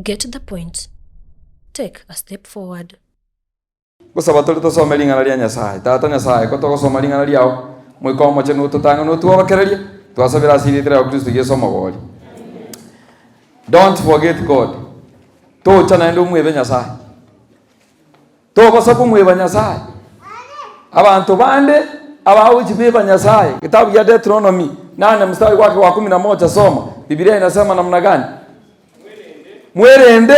Get the point. Take a step forward. Gosaba tore tosome ring'ana ria Nyasae. Tata Nyasae, ko togosoma ring'ana riao, Moika Omochenu ototang'ane otworokererie, twasabire ase erieta riao Kristo Yeso Omobori. Don't forget God. Tocha naende omwebe Nyasae. Togosa komweba Nyasae. Abanto bande abagochi beba Nyasae. Kitabu gia Deuteronomy nane mstari gwake wa kumi na moja soma. Biblia inasema namna gani? Mwerende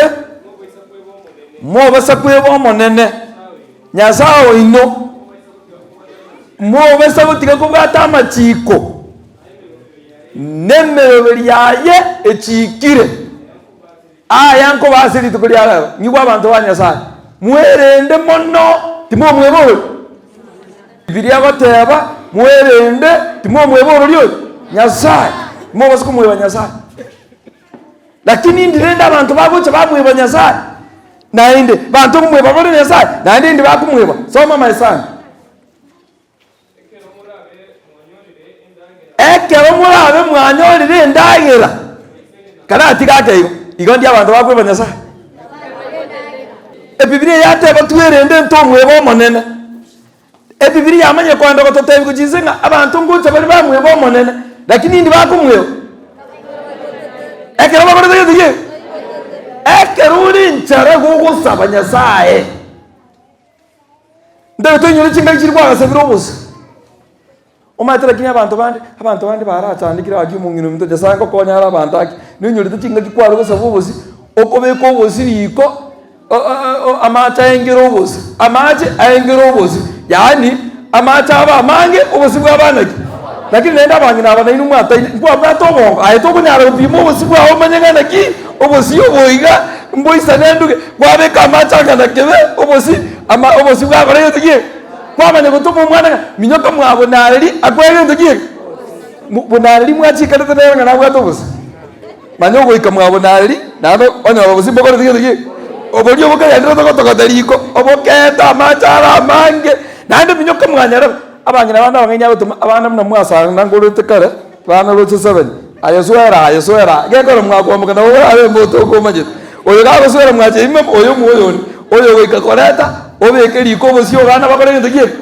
mobasa kweba Omonene Nyasae oino, mobasa gotiga kobwata amachiko nemeroberi yaye echiikire. Aya nkoba ase rituko ria rero, nyigwe abanto ba Nyasae, mwerende mono timomweba oyo. Bibilia egoteba, mwerende timomweba orori oyo Nyasae, timobasa komweba Nyasae. Lakini indi rende abanto bagocha bamweba Nyasae, naende banto nkomweba bare Nyasae, naende indi bakomweba. Soma my son. Ekero morabe mwanyorire endagera, karatiga ake igo, igo ndi abanto bakweba Nyasae. Ebibilia yateba twerende ntomweba Omonene. Ebibilia yamanyire kogenda gototebia gochia inse ng'a abanto ngocha bare bamweba Omonene, lakini indi bakomweba? Ekero bakorete gento ki? Ekero ore enchara gogosaba Nyasaye. Ntebe toinyore chingaki chiria kwagasabire obosa. Omanyete lakini abanto bande, abanto bande barachandekire gaki omong'ina ominto Nyasaye ngokonya are abanto ake, noinyorete chingaki kware gosaba obosie, okobeka obosie riko amache aengere obosie, amache aengere obosie, yaani amache abe amange obosie bwaba naki? Lakini naende abang'ina aba nainwe mwataine, nkwabwate obongo, aye tokonyara gopima obosie bwao omanye ng'a naki, obosie obo iga mboisane nduge, kwabeka amache ang'ana kebe, obosie ama obosie bwakora gento ki? Kwamanya gotoma omwana ng'a minyoka mwa bonareri akoe gento ki eke? Mo bonareri mwachikarete nere ng'a nabwate obosie. Manya ogoika mwa bonareri naende onyore obosie mbokoreti gento ki eke? Oboria obokagenderete gotogota riko, obokeete amache are amange, naende minyoka mwanyarebe. Abang'ina bande abang'aini agotoma abana buna mwasana ngorete kare, bana roche seven, aye swera aye swera aa, gekora mwakwamboka nabo orabe omonto okomanyete. Oyo gagoswera mwacha ime oyo omo oyonde, oyo ogoika koreta, obeke riko obosio abana bakore gento ki eke?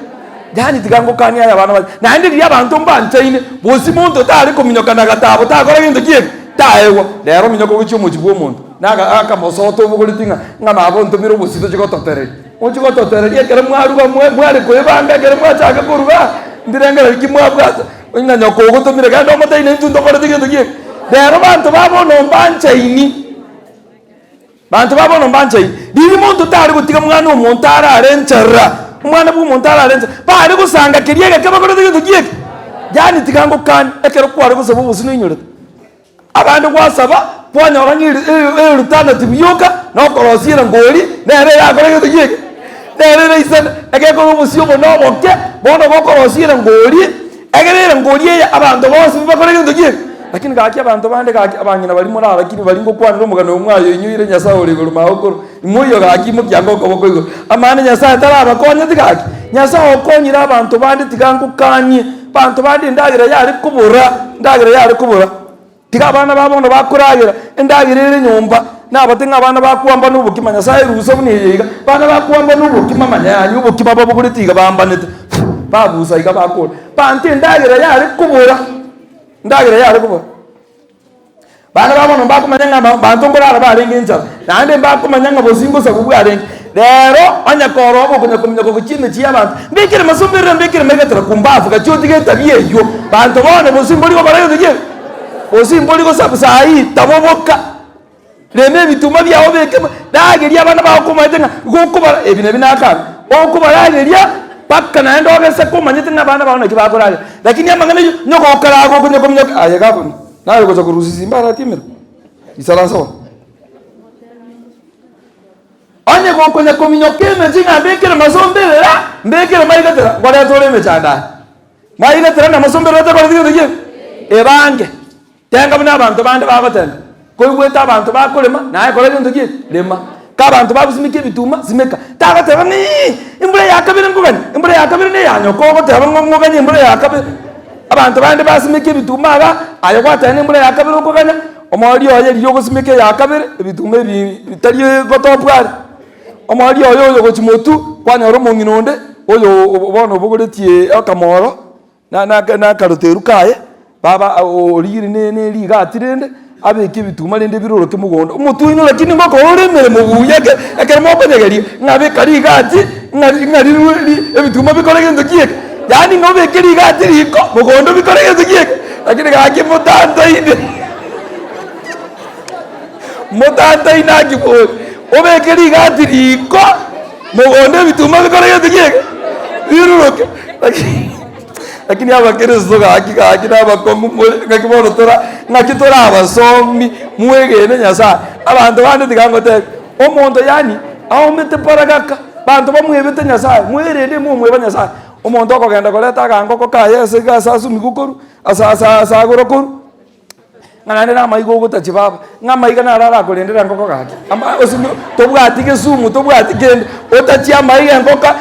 Yaani tiga ngokanie aye abana bache. Naende riria abanto mbanchaine, bosi monto tare kominyoka na gatabo takora gento ki eke? Taegwa. Rero minyoka gochia omochie bwa omonto, na akamosoto obogoretie ng'a ng'a maba ontomire obosio tochie gototereria. Mochie gototereria ekero mwaruga mware koebanga ekero mwachaka koruga, mbirengererio ki mwabwate, ng'a nyoko ogotomire genda omotebi naintwe ntokoreti gento ki eke. Rero banto ba bono mbanchaini, banto ba bono mbanchaini, riria monto tare gotiga mwana omonto arare enchara, omwana bwa omonto arare enchara, bare gosanga keria egeke bakorete gento ki eke? Yaani tiga ngokanie, ekero kware gosaba obosio noinyorete. Abande gwasaba, kwanyora ng'a erutana tibioka, na okorosia erongori, nere erakore gento ki eke? Nere eraisane, egekora obosio obo na oboke, bono gokorosia erongori, egere erongori eye abanto bonsi bakore gento ki eke? Lakini gaki abanto bande gaki abang'ina baria morabakini baria ngokwanera omogano oyo mwayoinyoire Nyasae ore igoro magokoro, imoiyo gaki imokiange okoboko igoro. Amaene Nyasae tarabakonyeti gaki? Nyasae okonyire abanto bande tiga ngokanie. Abanto bande endagera yare kobora, endagera yare kobora. Tiga abana ba bono bakoragera, endagera ere nyomba, nabate ng'a abana bakwamba na obokima, Nyasae rusa buna eye iga, abana bakwamba na obokima manya yaani obokima babogoreti iga bambanete, babusa iga bakora. Banto endagera yare kobora, endagera yare kobora. Bana ba bono mbakomanya ng'a abanto nkorara barenge enchara, naende mbakomanya ng'a bosingo osabu bwarenge. Rero onye koroo ogokonya kominyoka gochia emechie y'abanto, mbekere masomberero mbekere maigatera kumbafu gachia otige etabia eyio. Banto bono bosi mbori gokora gento ki eke? Bosi mbori gosabu saa hii taboboka. Rema ebituma biao obeke rageria abana bao komanyete ng'a gokobara ebi nabi nakare, okobarageria mpaka naende ogese komanyete ng'a abana bao naki bakoragera. Lakini amang'ana ayio onye gokaraga okonya kominyoka aye gakoni naye ogocha korusia simba aratimire isaransa bono. Onye gokonya kominyoka emechie ng'a mbekere masombera, mbekere maigatera, nkoreta ore emechando aye. Maigatera na masombera otakoreti gento ki? Ebange. Tenga buna abanto bande bagotenga. Koigwete abanto bakorema, naye kora gento ki eke? Rema. Ka abanto bagosimeka ebituma, simeka. Tagoteba ng'a ii, embura ya kabere nkogania, embura ya kabere neya nyoko ogoteba ng'a ng'oganye embura ya kabere. Abanto bande basimeka ebituma iga, aye gwateba na embura ya kabere okoganya. Omoerio oye riria ogosimeka eya kabere, ebituma ebi bitari gotopwa are. Omoerio oye oyo gochia motwe, kwanyora omong'ina onde, oyo bono obogoretie akamoro, na na na akaroteru kaye, baba origire ne ne rigati rende, abeke ebituma rende biroroke mogondo. Omotwe oino lakini ngokora ore emeremo buya eke ekero mokonyegeria, ng'a beka rigati, ng'a ng'a rirwe ri ebituma bikore gento ki eke, yaani ng'a obeke rigati riko, mogondo bikore gento ki eke, lakini gaki motantaine motantaine aki bori, obeke rigati riko, mogondo ebituma bikore gento ki eke, biruruke lakini. Lakini abakristo gaki gaki nabakong'u more, ng'aki bono tora ng'aki tore abasomi mwegene Nyasaye. Abanto bande tiga ngotebi, omonto yaani aomete paragaka, banto bamwebete Nyasaye, mwerende momweba Nyasaye. Omonto okogenda koreta agangoko kaye ase iga ase asumigwe korwa, ase ase ase agorwa korwa. Ng'a naende namaiga ogotachi baba, ng'a amaiga naro arakorendera engoko gaki. Ama osimi tobwati gesumu, tobwati kende, otachie amaiga engoka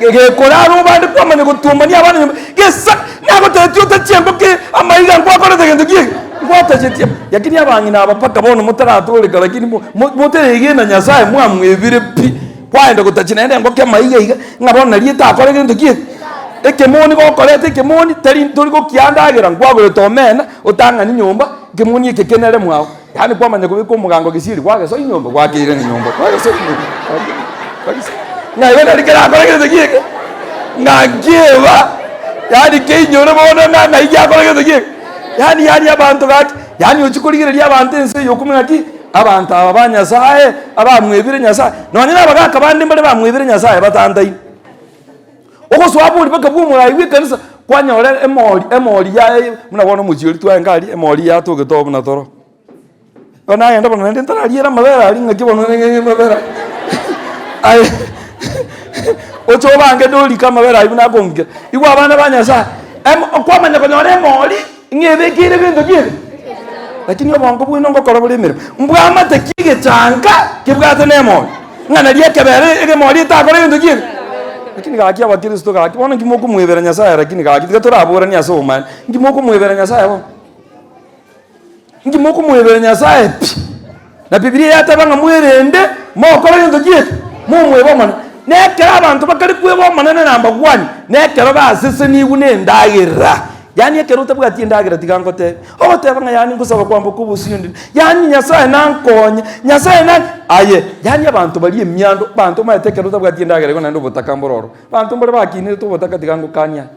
gekorara obande kwamanya gotuomania abana nyomba, gesa nagotebetie otachie engoko eye, amaiga nkwakorete gento ki eke? Ngwatachetie. Lakini abang'ina aba mpaka bono motaratoreka lakini mo moteregena Nyasaye mwamwebire pi, kwaenda gotachia naende engoko amaiga iga, ng'a bono nari etakore gento ki eke? Ekemoni gokoreta ekemoni, tari tori gokiandagera, nkwagorete omena. Otang'ani nyomba, ekemoni eke kenere mwao, yaani kwamanya kobeka omogango gesieri kwagesoa nyomba gwakeirania nyomba kwagesoa nyomba kwagesoa ng'a igo nari kerakore gento ki eke? Ng'a nkieba yaani keinyore bono ng'a ng'ai giakora gento ki eke? Yaani yaani abanto gaki, yaani ochia korigereria abanto ense eye okumia ng'aki, abanto aba ba Nyasaye, abamwebire Nyasaye, nonye na abagaka bande mbare bamwebire Nyasaye batantaine. Ogosoa bori mpaka bwa omorai bw'ekanisa, kwanyora emori emori yaye buna bono omochie oria twaenga aria, emori yatogete oo buna toro. Bono nagenda bono naende ntarariera amabere aria ng'aki bono amabere aye oche obange dorike amabere aywo buna akong'ikera. Igo abana ba Nyasaye, emo okwamanya konyora emori, ng'a ebekeire gento ki eke? Lakini obongo bwaino ngokora bore emeremo, mbwamate ki egechanka kebwate na emori. Ng'a nario ekebere egemori etakore gento ki eke? Lakini gaki abakristo gaki bono nki mokomwebera Nyasaye lakini gaki tiga toraboranie ase obomaene, nki mokomwebera Nyasaye bono? Nki mokomwebera Nyasaye pi? Na Bibilia yateba ng'a mwerende mokore gento ki eke? Momwebe Omonene. Na ekero abanto bakare kweba Omonene number one, na ekero basesenigwe na endagera. Yaani ekero otabwati endagera tiga ngotebie, ogoteba ng'a yaani ngosaba kwamboka obosio yaani Nyasaye nankonye, Nyasaye na aye, yaani abanto baria emiando, abanto omanyete ekero otabwati endagera igo naende obotaka mboro ororo. Abanto mbare bakinerete obotaka tiga ngokanie aye,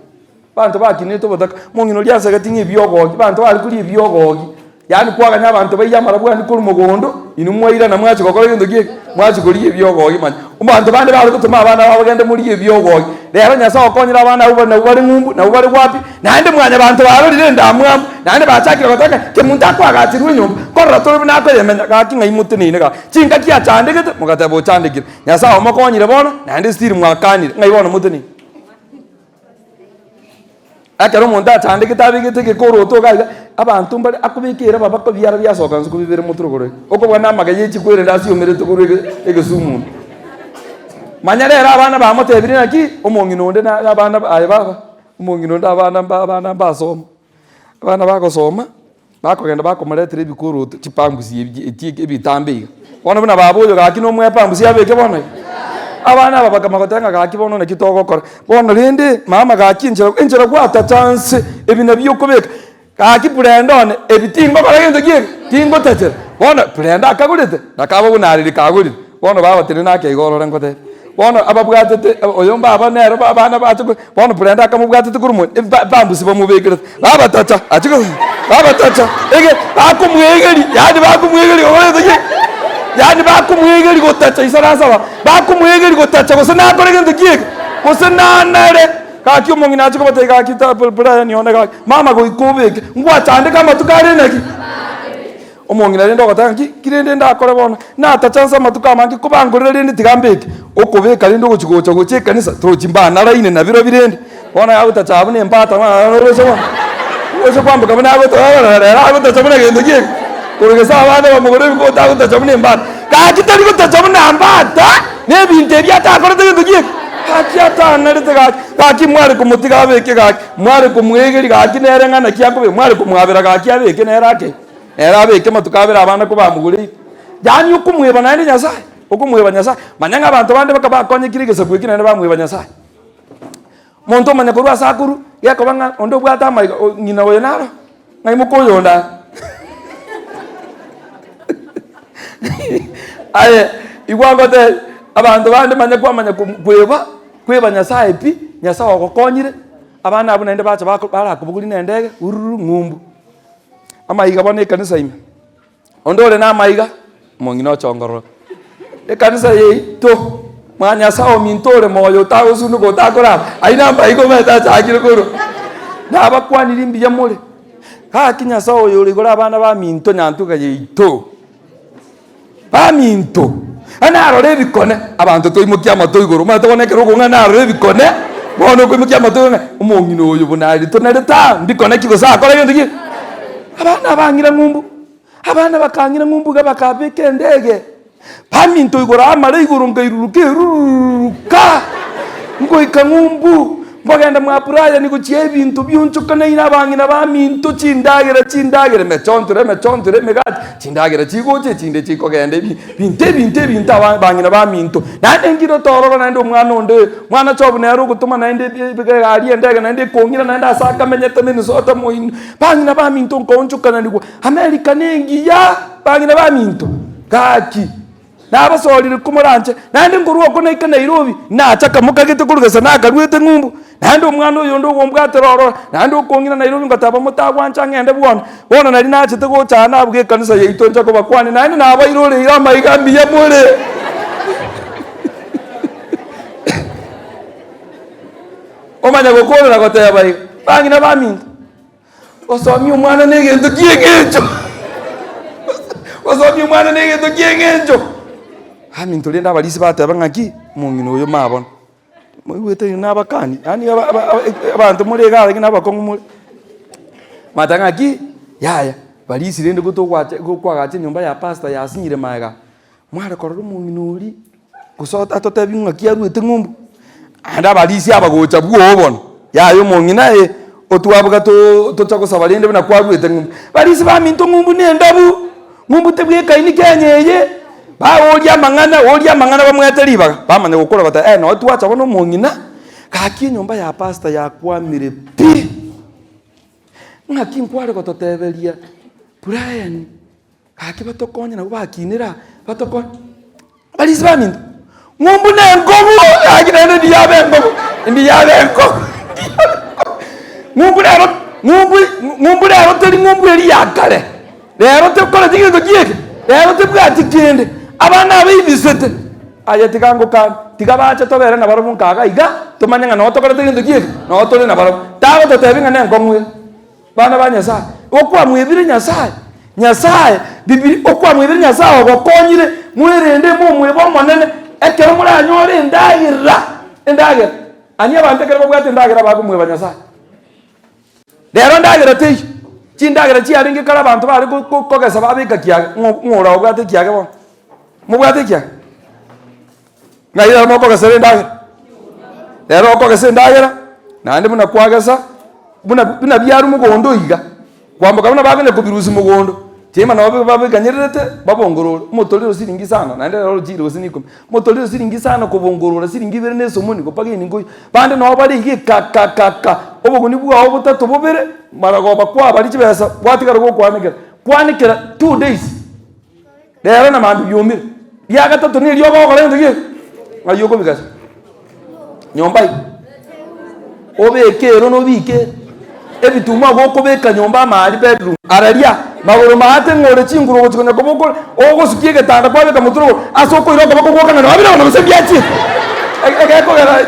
abanto bakinerete obotaka, omong'ina oria asegeti ng'a ebiogogi, abanto bare koria ebiogogi, yaani kwaganya abanto baiye amarabwani korwa mogondo, inwe mwairana mwachia gokora gento ki eke? Mwachia koria ebiogogi manya. Abanto bande bare gotoma abana babo bagende morie ebiogogi, rero Nyasaye okonyire abana abwo nabwo bare ng'umbu, nabwo bare wapi, naende mwanyabanto barorire endamwamu, naende bachakire goteba ng'a kemonto akoagacherwa enyomba, korora tore buna akoyemenya, gaki ng'ai moteneine gaki. Chingaki achandegete, mogateba ochandekire. Nyasaye omokonyire bono, naende still mwakanire, ng'ai bono moteneine? Ekero omonto achandegete abegete egekoroto iga iga, abanto mbare akobeka eraba mpaka ebiara biasoka nse kobibere motwe rogoro iga. Okobua na amagega ye chikwerende asiomerete korwa ege egesumu ime. Manya rero abana bamotebirie naki, omong'ina onde na abana aye baba, omong'ina onde abana mba abana mbasoma, abana bagosoma, bakogenda bakomoretera ebikoroto chipambusi ebi echi ebitambe iga. Bono buna baba oyo gaki nomoe epambusi abeke bono iga. Abana aba bakamanya goteba ng'a gaki bono naki togokora, bono rende mama gaki enchera enchera gwatacha nse ebi nabio okobeka, gaki brenda one ebi tingokora gento ki eke, tingotachera. Bono brenda akagorete, nakaba buna ariri kagorire, bono baba tenena ake iga orore ngotebie. Bono ababwatete oyo mbaba nere abana bache bono brenda akamobwatete korwa moni epambusi bamobekerete, babatacha achie babatacha ege bakomwegeria yaani bakomwegeria gokora gento ki? Yaani bakomwegeria gotacha isaransa aba, bakomwegeria gotacha gose nakore gento ki eke? Gose nanare, gaki omong'ina achie kobatebia gaki ta Brian one gaki, mama goika obeke, ngwachandeka amatuko are naki? Omong'ina rende ogoteba ng'a ki rende ndakore bono? Natacha nse amatuko amange kobangorera rende tiga mbeke. Okobeka rende ogochi gocha gocha ekanisa tochi mbanaraine nabirobio rende. Bono agotacha abwo na embata oroche bono, oroche kwamboka buna agotoa rero agotacha buna gento ki eke? Korwa gese abande bamogore ebikote agotacha buna embata. Gaki tari gotacha buna mbata, na ebinto ebi atakorete gento ki eke? Gaki atanarete gaki, gaki mware komotiga abeke gaki, mware komwegeria gaki nere ng'a naki akobeka, mware komwabera gaki abeke nere ake. Nere abeke amatuko abere abana kobamogoreire. Yaani okomweba naende Nyasaye, okomweba Nyasaye. Manya ng'a abanto bande baka bakonyekire egesaku eki naende bamweba Nyasaye. Omonto omanya korwa ase akorwa, gekoba ng'a onde obwate amaiga o ng'ina oyo naro, ng'ai mokoyonde aa. Aye, igwa ngotebie, abanto bande manya kwamanya kom kweba, kweba Nyasaye pi, Nyasaye ogokonyire, abana abwo naende bacha bako barakobogoria na endege hururu ng'umbu. Amaiga bono ekanisa ime, onde ore na amaiga, omong'ina ochongororoka. Ekanisa yaito, mwa Nyasaye ominto ore moyo otagosunduka otakorara, ayio namaiga omanyete achakire korwa. Nabakwanirie mbuya more, gaki Nyasaye oyo ore igoro abana baminto nyantuga yaito, baminto, narore ebikone, abanto twaimokia amato igoro, omanyete bono ekero okong'a narore ebikone, bono okoimokia amato igoro ng'a omong'ina oyo buna aria tonarete aa, mbikone ki gose akore gento ki? Abana bang'ira ng'umbu, abana bakang'ira ng'umbu iga bakabeka endege. Baminto igoro amare igoro nkairuruka erururuka, ngoika ng'umbu, nkogenda mwa Brian gochia ebinto bionchokanaine abang'ina baminto chindagera chindagera emechonchoro emechonchoro emegati, chindagera chigocha echinde chikogenda ebi binto ebinto ebinto aba abang'ina baminto. Naende nkirote ororo naende omwana onde, mwana chobu nere ogotoma naende ebi egari endege naende ekong'ira naende ase akamenyete Minnesota moino. Bang'ina baminto nkoonchokananigwa, America nengiya, bang'ina baminto. Gaki, nabasorire komoranche, naende nkorwa oko naika Nairobi, nachaka mokagete korwa gesa nakaruete ng'umbu, naende omwana oyo onde ogombwatera ororo, naende okong'ina Nairobi ngoteba motagwancha ng'ende bwono. Bono nari nachete gocha aa nabuga ekanisa yaito ncha kobakwania, naende nabairoreire amaiga mbuya more. Omanye gokorera goteba iga, bang'ina baminto. Gosomia omwana negento ki'engencho. Gosomia omwana negento ki'engencho. Aminto rende abarisia bateba ng'aki, omong'ina oyo mabono. Moigwete inwe nabakani, yaani aba aba abanto more iga lakini abakong'u more. Bateba ng'aki, yaya, barisia rende gotogwacha gokwagacha enyomba ya pastor yasinyire magega. Mware korora omong'ina oria, gose atotebi ng'aki arwete ng'umbu? Naende abarisia aba gocha bwogo bono, yaya omong'ina eh, otwabuga too tocha gosaba rende buna kwarwete ng'umbu. Barisia baminto ng'umbu na endabu, ng'umbu tebwekaini Kenya eye, baoria amang'ana, oria amang'ana bamwete ribaga, bamanya gokora goteba eh noo twacha bono omong'ina, gaki enyomba ya pastor yakwamire pi, ng'aki nkware gototeberia Brian. Gaki batokonye nabwo bakinire aa, batokonye. Abarisia baminto, ng'umbu na enkogu, gaki naende ndiyabe enkogu, ndiyabe enkogu, ndiyabe enkogu. Ng'umbu rero, ng'umbu ng'umbu rero teri ng'umbu eria ya kare, rero tekoreti gento kieke, rero tebwati kende, abana aba ibisete. Aye tiga ngokanie, tiga bache tobere nabarabwo nkaga iga, tomanye ng'a noo tokorete gento kieke, noo tore nabarabwo. Tagototebia ng'a nenkong'u ere. Bana ba Nyasae, okwamwebire Nyasae, Nyasae, Bibiri, okwamwebire Nyasae ogokonyire, mwerende momwebe Omonene, ekero moranyore endagera, endagera. Ani abanto ekero babwate endagera bakomweba Nyasae. Rero endagera teiyo, chindagera chiarenge kare abanto bare ko- ko- kogesa babeka kiage, ng'o ng'o ora obwate ekiage bono? Mobwate ekiage? Ng'ai rero mokogesera endagera? Rero okogesa endagera, naende buna kwagesa, buna buna biarwa mogondo iga, kwamboka buna bakonya kobirusia mogondo, chiaima nabo babiganyererete babongorore, omotorero siringi isano, naende rero orochire gose na ikomi, omotorero siringi isano kobongorora siringi ibere na esomoni gopaka eningo oywo, bande nabo bare iga ekakakaka, oboguni bwao botato bobere, maragoba kwabaria chibesa, gwatigara gokwanekera, kwanekera 2 days. Rero na mambia biomire. Ria gatato nerio ogokora gento ki? Ng'ai okobigasa? Nyomba ime. Obeke ero na obike ere. Ebituma igo okobeka nyomba amari bedroom. Araria, magoro maate ng'ore chinguru ogochi konya koba okore, ogosukia egetanda kwabeka motwe rogoro, ase okoira okoboko gwoka ng'a nabire bono gose mbiachire. Egekogera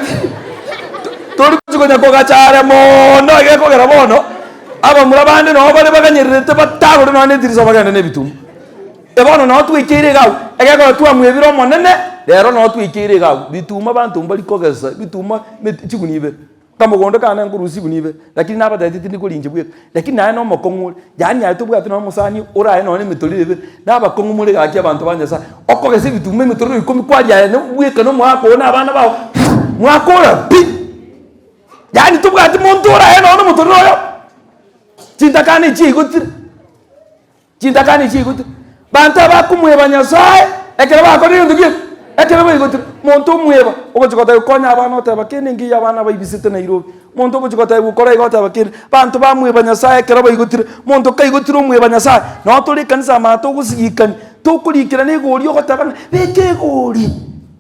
tori gochi konya kogacha are mono egekogera bono, abamura bande nabo bare baganyererete batagore nonya na etirisa bagende na ebituma. Bono noo twaikeire iga agwo, egekogera twamwebire Omonene, rero noo twaikeire iga agwo. Bituma abanto mbari kogesa, bituma meti chigunia ibere. Kamogondo kane nkorusia chigunia ibere, lakini nabatebetie tindi koria inche bweka. Lakini naye na omokong'u ore, yaani aye tobwati nonya omosani oraye nonya emetoriro ebere, na abakong'u more gaki abanto ba Nyasaye. Okogesa ebituma emetoriro ikomi kwaria aye bweka na omogaka oo na abana bao, mwakora pi! Yaani tobwati monto oraye nonya omotoriro oyo, chintakana echi chiaigotire. Chintakani chiaigotire. Banto abakomweba Nyasae, ekero bakorire egento ki? Ekero baigotire. Monto omweba, ogochia gotebia konya abana oteba kende nkiya abana baibisete Nairobi. Monto ogochia gotebia kora iga oteba kende. Banto bamweba Nyasae ekero baigotire. Monto kaigotire omweba Nyasae, noo tore ekanisa amaya togosigikani, tokorikerana egori ogoteba ng'a beka egori,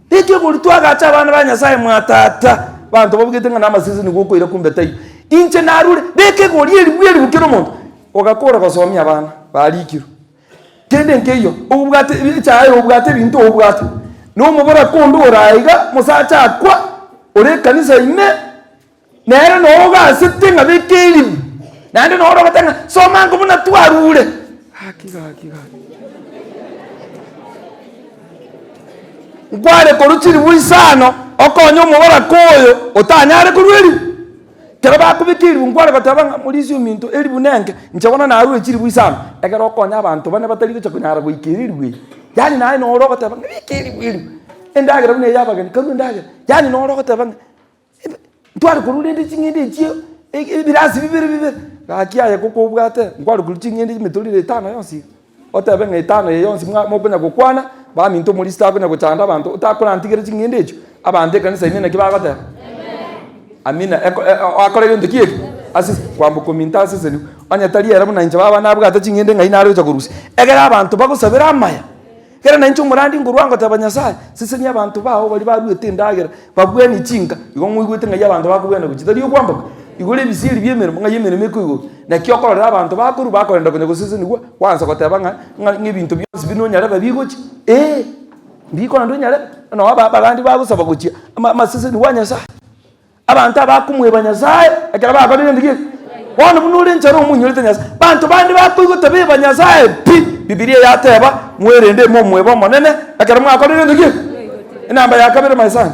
beka egori twagache abana ba Nyasae mwa tata. Banto babugete ng'a namaseseni gokoira kumbe taiyo. Inche narure, beka egori eribu eribu kera omonto. Ogakora gosomia abana barikirwe. Kende nkeiyo, obwate echaye obwate ebinto obwate. Na omoboraka onde ore aiga, mosacha akwa, ore ekanisa ime, nere noo ogasete ng'a beka eribu, naende noro ogoteba ng'a soma ango buna twarure. Gaki gaki gaki. Nkware korwa chiribu isano, okonye omoboraka oyo otanyare korwa eribu. Ekero bakobeka eribu nkware goteba ng'a morisia ominto eribu nenke, inche bono narure chiribu isano, ekero okonya abanto bane batari gocha konyara goika ere eribu eye. Yaani naye nore ogoteba ng'a beka eribu eribu, endagera buna eye abageni karue endagera, yaani nore ogoteba ng'a ebe ntware korwa rende ching'ende echio ebirasi bibere bibere, gaki aye gokobwate nkware korwa ching'ende emetoriro etano yonsi iga. Otebe ng'a etano eye yonsi mwa mokonya gokwana, baminto omorisia takonya gochanda abanto, otakorantigere ching'endo echio, abanto ekanisa ime naki bagoteba? Amina. Eko e akore gento ki eke? Ase kwamboka ominto asesenigwe. Onye tari ere buna inche baba nabwate ching'ende ng'ai nare gocha korusia. Ekero abanto bagosabera amaya, ekero nainche omorandi nkorwa ngoteba Nyasaye, sesenia abanto bao baria baruete endagera, Babwenie chinka, igo ng'oigwete ng'ai abanto bakobwena gochia, tari okwamboka? Igoro ebisieri bi'emeremo, ng'ai emeremo ekoigorwa. Naki okororera abanto bakorwa bakorenda konya gosesenigwa, gwansa goteba ng'a ng'a ng'a ebinto bionsi buna onyarebe bigochia, ee, mbikorenda onyarebe, noo aba abarandi bagosaba gochia ama amasesenigwa a Nyasaye. Abanto abakomweba Nyasaye, ekero bakorire gento ki eke? Bono buna ore enchara omoinyorete Nyasaye, banto bande bakoigota beba Nyasaye pi, Bibilia yateba, mwerende momwebe Omonene, ekero mwakorire gento ki eke? Enamba ya kabere my son.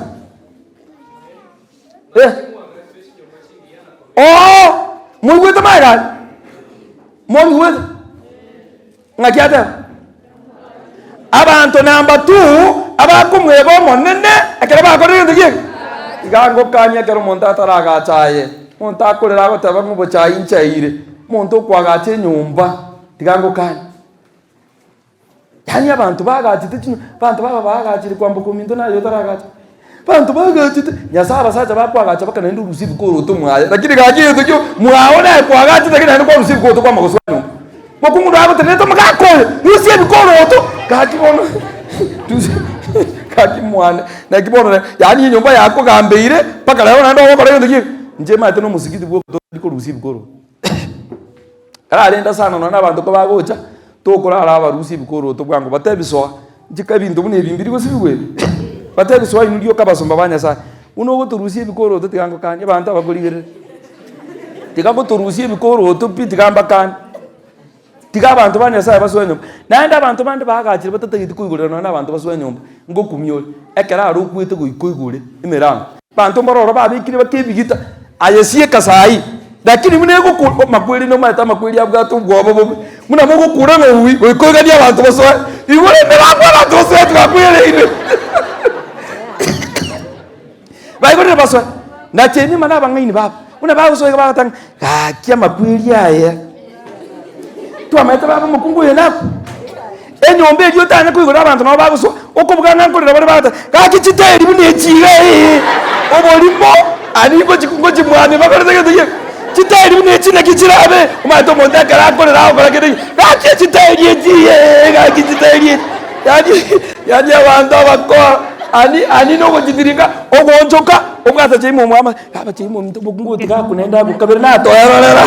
Eh. Oo, moigwete magega aria? Moigwete? Ng'aki ateba? Abanto namba two abakomweba Omonene ekero bakorire gento ki eke? Iga ngokania ekero omonto ataragacha aye, omonto akorera agoteba ng'a obochai nchaire, omonto okoagacha enyomba, tiga ngokanie. Yaani abanto bagachete chinyomba, abanto baba bagachire kwamboka ominto naye otaragacha. Abanto bagachete, Nyasaye abasacha bakoagacha mpaka naende orusie ebikoroto mwaye, lakini gaki egento kio mwao naye kwagachete lakini naende kwarusia ebikoroto kwama gosoa nyomba. Mokungu nagotenenete omogaka oyo, rusia ebikoroto, gaki bono rusia gaki mwane, naki bono ne yaani enyomba yakogambeire mpaka rero naende ogokora egento ki? Inche maete na omosigiti bwoka tori korusia ebikoroto. Kararenda sana nonya na abanto kobagocha, tokorara abarusia ebikoroto bwango batebi soa, inche ebinto buna ebi mbiri gosibigwa ebi? Batebi soa inwe rioka abasomba ba Nyasaye, buna ogotorusia ebikoroto tiga ngokanie abanto abakorigereri, tiga gotorusia ebikoroto pi tiga mbakanie, tiga abanto ba Nyasaye basoe nyomba. Naende abanto bande bagachire batatageti koigorera nonya na abanto basoe nyomba, ngokumia ore, ekero arokwete goika oigore emerango. Abanto mbaro oro babekire bakebigita, aye sieka saii, lakini buna egokura, amakweri nomaete amakweri abwate obwoba bobe, buna mogokura ng'a ui, goika oiganie abanto basoe, igoro emerango abanto basoe tibakwereire. Baigorire basoe, na Jemima na abang'aini babo, buna bagosoa iga bagoteba ng'a gaki amakweri aya, twamaete baba omokungu oyo nakwe. Enyomba eria otanye koigora abanto nabo bagosoa, okobuga ng'a nkorera bare bagoteba, gaki chitaeri buna echi iga ee, oborimo ani ngochi ngochimwamia bakorete gento ki? Chitaeri buna echi naki chirabe, omanyete omonto ekero akorera agokora kende ki, gaki echitaeri echi ee, gaki chitaeri echi, yaani yaani abanto abakoa ani ani na ogochitiringa, ogoonchoka, obwate chiaimo omwama, aba chiaimo ominto omokungu oyo tiga akunende agokabere natoerorera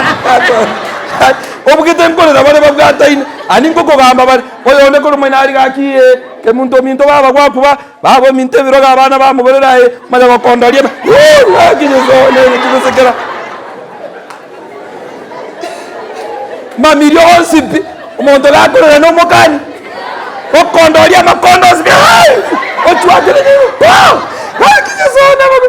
obugete nkorera bare babwataine, ani ngokogamba bare, oyonde korwa omoino aria gaki ee, kemunto ominto baba gwakuba, baba ominto ebirogo abana bamogorera aye, omanye gokondoria wuu gaki nyeso nere chigosekera. Mamiria onsi pi, omonto gakorera na omokani, gokondoria amakondo onsi pi, aai, ochwakire gaki nyeso namabe.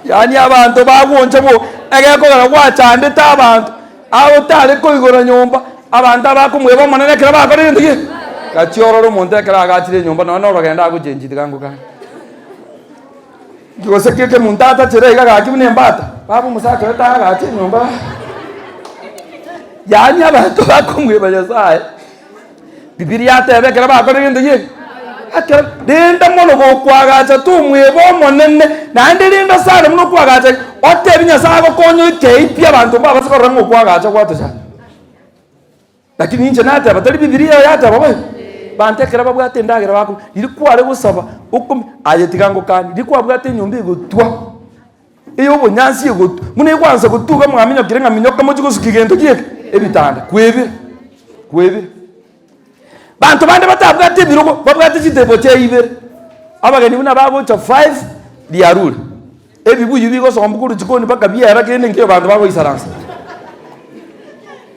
Yaani abanto bagwoncha bo, egekogera gwachandete abanto, aye otare koigora nyomba, abanto abakomweba Omonene ekero bakorire gento ki? Gachia orore omonto ekero agachire enyomba nonya na orogendo agochenchi tiga ngokane. Gose ki ekemunto atachere iga gaki buna embata, baba omosacha oye tagacha enyomba. Yaani abanto bakomweba Nyasaye, Bibilia yateba ekero bakorire gento ki eke? Ekero, renda mono gokwagacha tomweba Omonene, naende renda sana buna okwagacha otebi Nyasaye agokonye oikei pi abanto mbabase korora ng'a okwagacha gwatochaka. Lakini inche nateba, tari Bibilia eyo yateba boigo? Banto ekero babwate endagera bako, riria kware gosaba okome, aye tiga ngokanie, riria kwabwate enyomba egotwa, ey'obonyansi egotwa, buna egwansa gotuga mwaminyokire ng'a minyoka mochie gosukia gento ki eke? Ebitanda, kwebire, kwebire. Banto bande batabwati ebirogo, babwate chitable chair ibere, abageni buna bagocha five, riarure. Ebibuyu bigosomba korwa chikoni mpaka biera kende nkeiyo abanto bagoisaransa.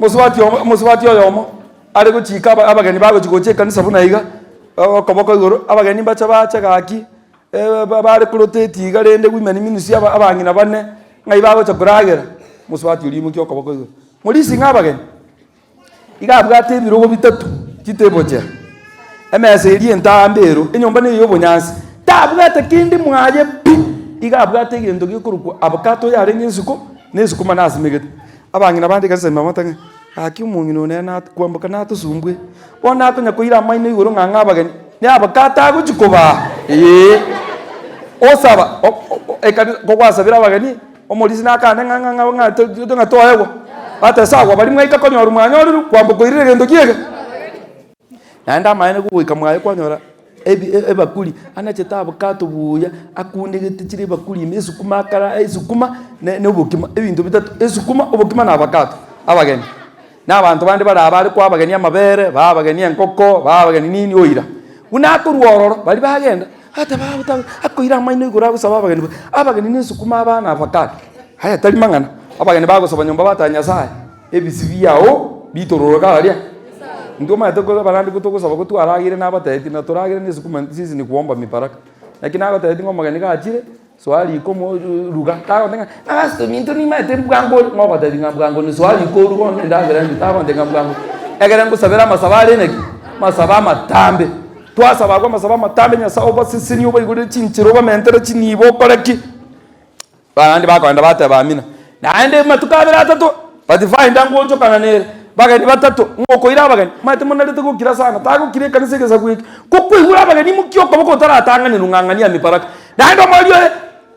Mosubati omo omosubati oyomo are gochika aba abageni bagochi gocha ekanisa buna iga, okoboko igoro, abageni mbache bache gaki, bare koroteti iga rende women ministry aba abang'ina bane, ng'ai bagocha koragera, omosubati oria oimokia okoboko igoro, morisi ng'a abageni. Iga abwate ebirogo bitato, chitable chair, emesa eria entambe ero, enyomba neye y'obonyansi, tabwate kende mwaye pi, iga abwate egento gekorokwa avocado yarenge ensiko, na esukuma nasimegete. Abang'ina bande ekanisa ime bamotebia ng'a gaki omong'ina oyo nere nat kwamboka natosumbue, bono akonya koira amaino igoro ng'a ng'a abageni, ne avocado agochi kobaa eeh, osaba o- o- ekanisa kogwasabire abageni. Omorisia nakane ng'a ng'a ng'a ng'a to ng'a toegwa. Batesa agwo baria mwaika konyorwa mwanyorirwe, kwamboka oirire egento ki eke? Naende amaene gogoika mwaye kwanyora ebi ebakuri, anachete avocado buya, akunegete chire ebakuri ime esukuma akara esukuma ne na obokima, ebinto bitato, esukuma, obokima na avocado, abageni. Na abanto bande bare aba are koa abageni amabere, baa abageni enkoko, baa abageni nini oira. Buna akorwa ororo, baria bagenda, agateba agoteba akoira amaino igoro agosaba abageni buya, abageni na esukuma abana avocado, aya tari mang'ana. Abageni bagosaba nyomba bateba Nyasaye, ebisi biago bitororoke aria. Intwe omanyete kore abarandi togosaba ko twarageire nabatebetie na toragere na esukuma sisi ni kuomba mibaraka. Naki nagotebetie ng'a omogeni gachire. Soa riko mo ruga, tagotebi ng'a pastor ominto nimaete mbwango ore, ng'a ogotebi ng'a mbwango ni soa riko oruge onye endagera ende tagotebi ng'a mbwango. Ekere ngosabera amasabo are naki? Amasabo amatambe. Twasaba agwo amasabo amatambe Nyasaye obasesenie obaigorere chinchera obamentere chinibo okore ki? Abande bakogenda bateba amina. Naende amatuko abere atato, pathfinder ngoonchokana nere, bageni batato, ng'a okoira abageni, omanyete monarete gokira sana, tagokira ekanisa egesaku eke, ko kwaigure abageni imokia okoboko otaratang'anerwa ng'ang'ania mibaraka. Naende omoerio oye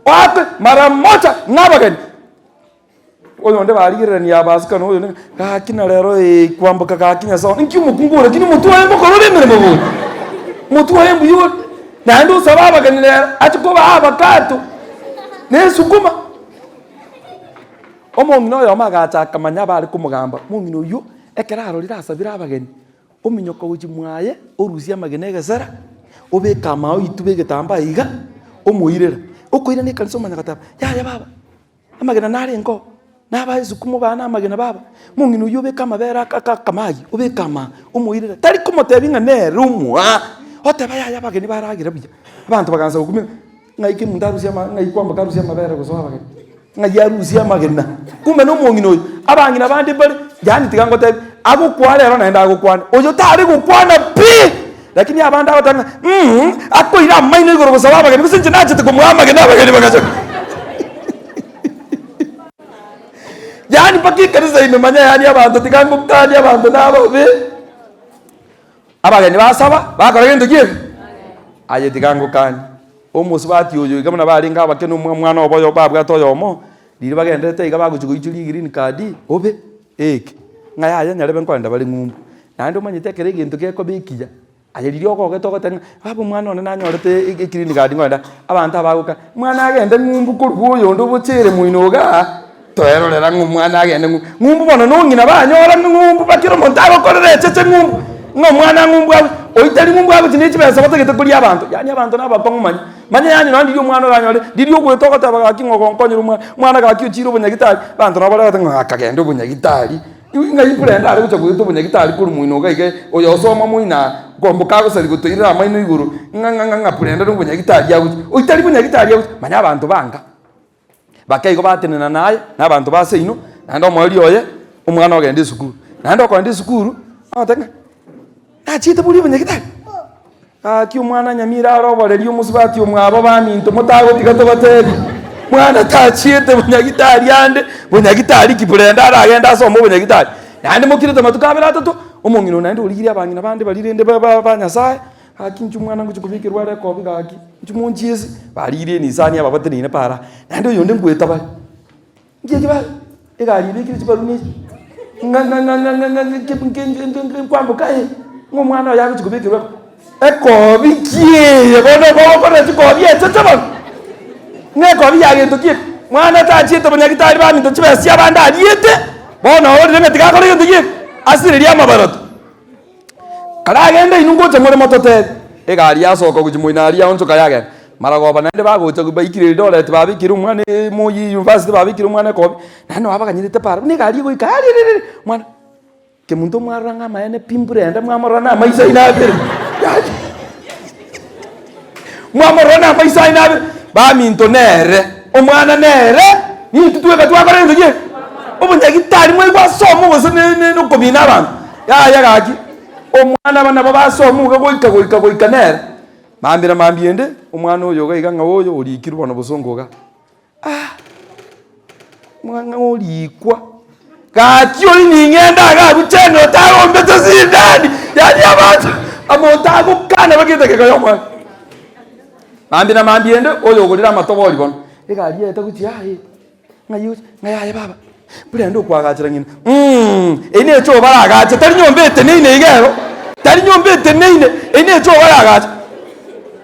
oakwe mara moja ng'a abageni. Oyonde barigererania abasika na oyonde ng'a gaki na rero ee kwamboka gaki Nyasae one, inki omokungu ore lakini omotwe oye mbokora ore emeremo bori? Omotwe oye mbuya ore, naende osabe abageni rero, achie kobaa avocado, na esukuma. Omong'ina oyomo agacha akamanya abare komogamba, omong'ina oyio ekero arorire asabire abageni, ominyoka gochia mwaye, orusia amagena egesera, obeka amao oitube egetambaa iga, omoirera. Okoirana ekanisa omanya goteba, yaya baba, amagena narenge oo, nabae esukuma obaa na amagena baba, omong'ina oyio obeke amabere aka aka akamagi, obeke amaa, omoirera, tari komotebia ng'a nere omoaa, oteba yaya abageni baragera buya, abanto bagansa gokumia. Ng'ai kemunto arusie ama ng'ai kwamboka arusie amabere gosoa abageni? Ng'ai arusie amagena? Kumbe na omong'ina oyo, abang'ina bande mbare, yaani tiga ngotebi, agokwa rero naende agokwane, oyo tare gokwana pi! Lakini abande agoteba ng'a mh, akoira amaino igoro gosaba abageni, gose inche nachete komoa amagena abageni bagacha Yaani mpaka ekanisa ime manya yaani abanto tiga ngokanie abanto nababe. Abageni basaba, bakora gento ki eke? Aye tiga ngokanie. Omosubati oyo iga buna barenge abake na omwana obo oyo babwate oyomo, riria bagenderete iga bagochia goichoria egreen card, obe eke, ng'a yaya nyarebe nkoenda bare ng'umbu. Naende omanyete ekero egento gekoba ekiya, aye riria ogogete ogoteba ng'a baba omwana one nanyorete egreen card nkoenda, abanto abagoka, mwana agende ng'umbu korwa oyonde obochere moino igaa. Toerorera ng'a omwana agende ng'umbu. Ng'umbu bono nong'ina banyora ng'umbu ba kera omonto agokorera echeche ng'umbu, ng'a omwana ng'umbu abe, oyio tari ng'umbu agochi ne chibesa batagete koria abanto. Yaani abanto na abakong'u manya. Manya yaani nonye riria omwana oranyore, riria ogoeta ogoteba gaki ng'a ogonkonyera omwana, omwana gaki ochiire obonyagitari, abanto nabo bare bagoteba ng'a akagenda obonyagitari, ng'ai brenda are gocha goeta obonyagitari korwa moino iga iga, oyo osoma moino aa, kwamboka agosari gotoirera amaino igoro, ng'a ng'a ng'a ng'a brenda na obonyagitari agochia, oyio tari bonyagitari agochia, manya abanto banga. Bakeigo batenena naye, na abanto ba seino, naende omoerio oye, omwana ogenda esukuru. Naende okogenda esukuru, agoteba ng'a nachiete boria obonyagitari, gaki omwana nyamira are oboreri omosubati omwabo baminto motagotiga tobatebi, mwana tachiete bonyagitari ande, bonyagitari ki brenda aragende asome obonyagitari. Naende mokirete amatuko abere atato, omong'ina oyo naende origirie abang'ina bande baria rende ba ba ba Nyasaye, gaki inche omwana ngochia kobekerwa are ekobi gaki, inche monchiese, barigirie enisani aba bateneine para, naende oyonde ngoeta bare. Nki eki bare? Egari ebekire chibaruni echi, ng'a ng'a ng'a ng'a ng'a ng'a nke nke nke nke nke nkwamboka aye, ng'a omwana oyo agochia kobekerwa ekobi ki eye bono okogokorera chikobi echeche bono? Ng'a ekobi ya gento ki eke? Mwana tachiete bonyagitari baminto chibesa chiabande ariete, bono ororire ng'a tiga akore gento ki eke? Asirerie amabarato. Karagende inwe ngocha more mototebi, egari yasoka gochia moino aria yaonchoka yagenda. Maragoba naende bagocha baikire Eldoret babekire omwana Moi University babekire omwana ekobi, naende nabo baganyerete para buna egari egoika ariririri mwana, kemunto mwarora ng'a amaene pi mbura ende mwamorora na amaiso aino abere mwamorora na amaiso aino abere, baminto nere, omwana nere, nintwe tweka twakora gento ki? Obonyagitari mwaigwa ase omo gose ne ne nokobina abanto. Yaya gaki, omwana aba nabo basoma iga goika goika goika nere, mambia na mambia ende, omwana oyo iga iga ng'a oyo orikirwe bono bosongo iga. Ah! Mwana orikwa, gaki oria ning'ende iga abwo cheni otagombete sindani, yaani abanto, omonto agokana mpaka edakika ya omwana. Mambia na mambia ende, oyo ogorire amatobori bono, egari yaeta gochia aye. Ng'ai oche? Ng'ai aye baba? Buna ende okoagachera ng'ina, mm, eyio ne echoba baragache, tari nyomba eteneine iga ero, tari nyomba eteneine, eyio ne echoba baragache.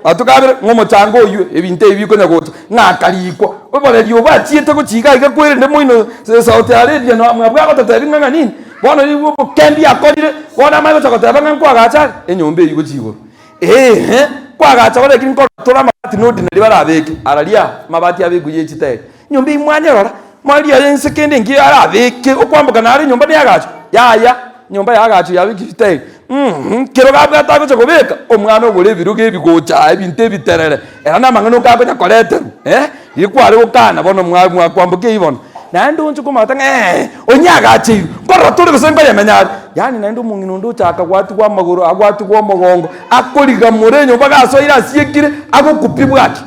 Amatuko abere, ng'a omochanga oywe, ebinto ebi bikonya gocha, ng'a akarikwa, oboreri obo achiete gochia iga iga kwerende moino Saudi Arabia na mwabwo agototebi ng'a ng'a nini, bono ribu obokendi akorire, bono amanye gocha goteba ng'a nkoagacha are, enyomba eywo gochia igoro. Eeh, kwagacha bare lakini nkorora tore amabati na ordinary barabeke, araria amabati abekwe ye chitairi. Nyomba eyio mwanyerora, mwaria aye inse kende engiya arabeke, okwamboka naro enyomba neagachwe, yaya, nyomba yaagachwe yabekire chitairi mh, kero gabwate agocha kobeka, omwana ogore ebirogo ebi gocha aa ebinto ebiterere, ere namang'ana oka akonya koreterwa eh, riria kware gokana bono mwa mwakwamboka eyio bono. Naende onche komata ng'a eeh, onye agacheirwe, nkorora tore gose nkoyemenya are. Yaani naende omong'ina onde ochaka gwatigwa amagoro, agwatigwa omogongo, akorigamora enyomba gasoire asiekire, agokupia bwaki.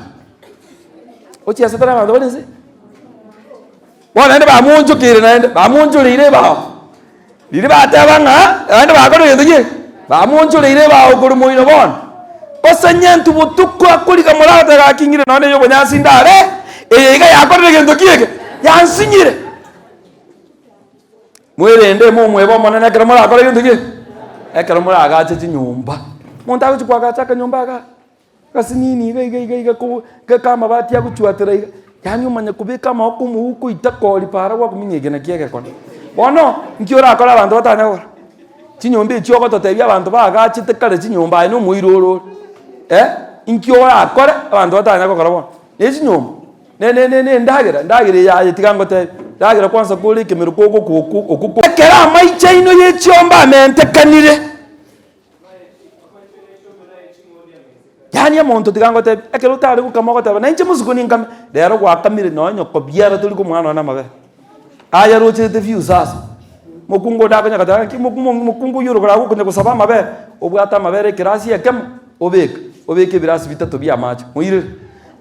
Ochiasete na abanto bare nse? Bono naende bamoonchokeire naende, bamoonchoreire ebao. Riria bateba ng'a naende bakore gento ki? Bamoonchoreire ebao korwa moino bono. Gose nyentu botuko akorigamora agoteba gaki ng'ire nonye na obonyansi ndare, eye iga yakorire gento ki eke? Yansinyire. Mwerende momwebe Omonene ekero morakore gento ki? Ekero moragache chinyomba. Omonto agochia koagacha akanyomba igaa, gasinini iga iga iga iga ko geka amabati agochwatera iga, yaani omanye kobeka amagoko omouko oita kori para gwakominya eke naki egekone. Bono, nki orakore abanto batanya gokora? Chinyomba echio ogototebia abanto baagachete kare chinyomba aye na omoiri ore ore, eh, inki orakore abanto batanya gokora bono? Na echinyomba. Ne ne ne ne endagera, endagera eye aye tiga ngotebie, endagera kwansa kore ekemero kogokwa okwo okwo ko. Ekero amaicho aino ye chiombe amentekanire. Yaani omonto tiga ngotebie, ekero otare gokama ogoteba na inche mosiko ninkame, rero gwakamire nonya nyoko biara tori komwana nonya na amabere. Aye rocherete view sasa, mokungu onde akonya goteba ng'aki moku mokungu oywo orokoro agokonya gosaba amabere, obwate amabere ekerasi ekemo, obeke, obeke ebirasi bitato bia amache, moirere.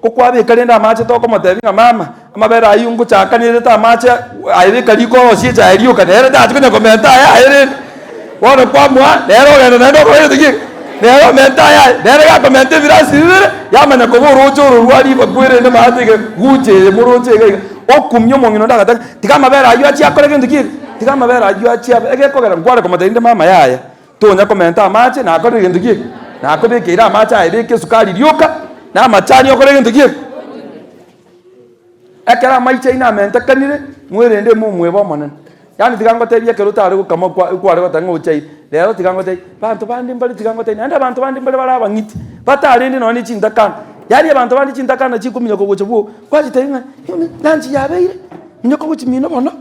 Ko kwabeka rende amache tokomotebia ng'a mama, amabere ayio ngochakanerete amache aye beka riko orosie echae rioka nere tachi konya komenta aya aye rende. Bono kwamoa, nere ogenda naende okora gento ki? Nere omenta aya aye, nere gakomenta ebirasi bibere, yamanya koba oroche oro rwa ribakwe rende maate iga gucha eye moroche iga iga. Okumia omong'ina onde agateba, tiga amabere ayio achie akore gento ki? Tiga amabere ayio achie abe, egekogera nkware komotebia rende mama yaya. Tonya komenta amache, nakorire gento ki eke? Nakobekeire amache aye beka esukari rioka, na amachani okore gento ki eke? Ekero amaicho aino amentekanire, mwerende momwebe Omonene. Yaani tiga ngotebie ekero otare gokama kwa kware goteba ng'a ochaire, rero tiga ngotebie, abanto bande mbare tiga ngotebie, naende abanto bande mbare bare abang'iti, batarende nonye ne chintakana. Yaani abanto bande chintakana chikominyoka gocha bwogo, kwachitebia ng'a lunch yabeire, minyoka gochia mino bono.